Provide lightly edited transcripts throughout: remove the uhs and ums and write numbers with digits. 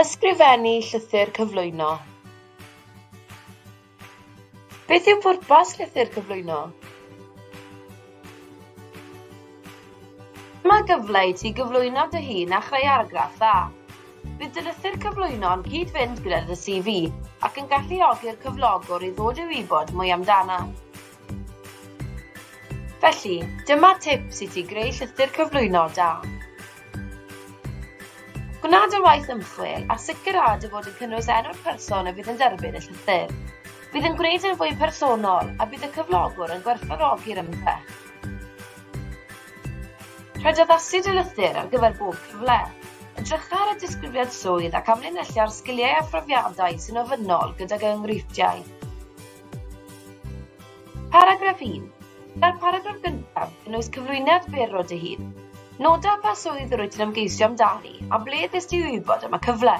Ysgrifennu llythyr cyflwyno. Beth yw pwrpas llythyr cyflwyno? Dyma gyfle i ti gyflwyno dy hun a chreu argraff dda. Bydd dy lythyr cyflwyno'n cyd-fynd gyda dy CV ac yn galluogi'r cyflogwr i ddod i wybod mwy amdanat. Felly, dyma tips i ti greu llythyr cyflwyno da. Gwna dy waith ymchwil a sicrha dy fod yn cynnwys enw'r person a fydd yn derbyn y llythyr. Bydd yn gwneud yn fwy personol a bydd y cyflogwr yn gwerthfawrogi'r ymdrech. Rhaid addasu dy lythyr ar gyfer bob cyfle. Edrycha ar y disgrifiad swydd ac amlinellia'r sgiliau a phrofiadau sy'n ofynnol gydag enghreifftiau. Paragraff 1. Dylai'r paragraff gyntaf gynnwys cyflwyniad byr o dy hun. Noda pa swydd yr wyt ti'n ymgeisio amdani a ble ddest ti wybod am y cyfle.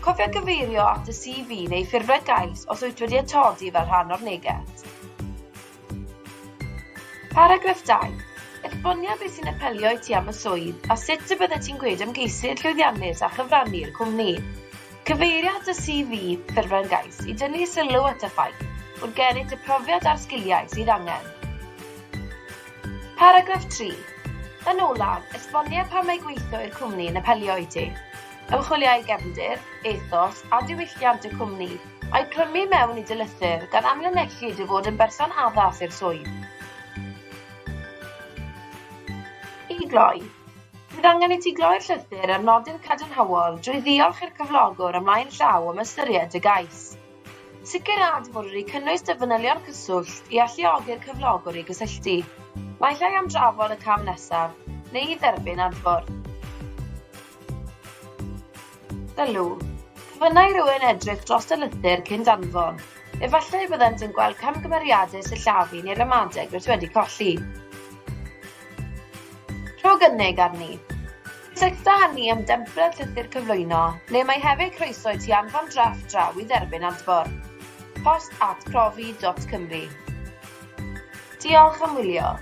Cofia gyfeirio at dy CV neu ffurflen gais os wyt wedi atodi fel rhan o'r neges. Paragraff 2. Esbonia beth sy'n apelio i ti am y swydd a sut y byddet ti'n gweud ymgeisydd llwyddiannus a chyfrannu i'r cwmni. Cyfeiria at y CV, ffurflen gais, i dynnu sylw at y ffaith bod gennyt y profiad a'r sgiliau sydd angen. Paragraff 3. Yn olaf, esbonia pam mae gweithio i'r cwmni yn apelio i ti. Ymchwilia i gefndir, ethos a diwylliant y cwmni, a'u clymu mewn i dy lythyr gan amlinellu dy fod yn berson addas i'r swydd. I gloi, Bydd angen i ti gloi'r llythyr ar nodyn cadarnhaol drwy ddiolch i'r cyflogwr ymlaen llaw am ystyried dy gais. Sicrha dy fod wedi cynnwys dy fanylion cyswllt i alluogi'r cyflogwr i gysylltu, naill ai am drafod y cam nesaf neu i dderbyn adborth. Sylw, Gofynna i rywun edrych dros dy lythyr cyn danfon. Efallai y byddant yn gweld camgymeriadau sillafu neu ramadeg rwyt wedi colli. Rho gynnig arni. Cysyllta â ni am dempled llythyr cyflwyno, neu mae hefyd croeso i ti anfon drafft draw i dderbyn adborth. Post at profi dot cymru. Diolch am wylio.